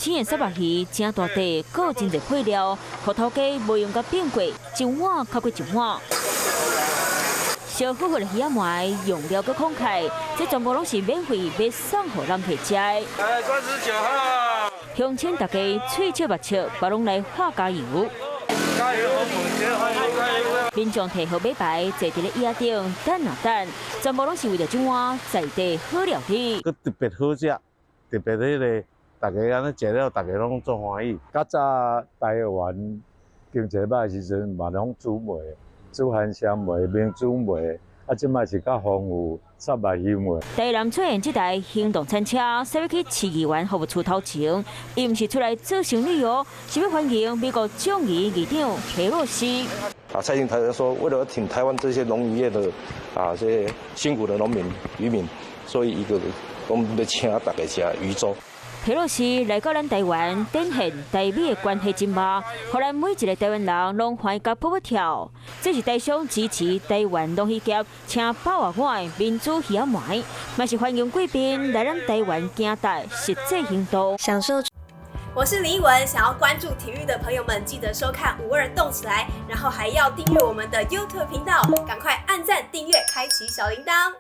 鮮的虱目魚，誠大塊，閣真濟配料，予頭家無閒共變過，一碗較過一碗。燒好好的魚仔糜，用料閣慷慨，這全部攏是免費欲送予人客食的。來，39號。鄉親大家喙笑目笑，嘛攏來喊加油。加油！民眾提號碼牌，坐佇咧椅仔頂等啊等，全部攏是為著這碗在地好料理。閣特別好食，特別彼个，大家按呢食了，大家攏足歡喜。較早台灣經濟䆀時陣嘛，攏煮糜，煮番薯糜、明珠糜，啊，這擺是較豐富，虱目魚糜。台南出現這台行動餐車，駛欲去市議員服務處頭前，伊毋是出來做生意哦，是欲歡迎美國眾議議長佩洛西。啊，蔡英文說，為了挺台灣這些農漁業的啊，這些辛苦的農民漁民，所以伊個講欲請大家食魚粥。佩洛西來到咱台灣，展現台美的關係真密，予咱每一个台灣人攏歡喜共噗噗跳。這是台商支持台灣農漁業，請百外碗的民主魚仔糜，嘛是歡迎貴賓來咱台灣行台實際行動。享受。我是林奕文，想要關注體育的朋友們，記得收看五二動起來，然後還要訂閱我們的 YouTube 頻道，趕快按讚、訂閱、開啟小鈴鐺。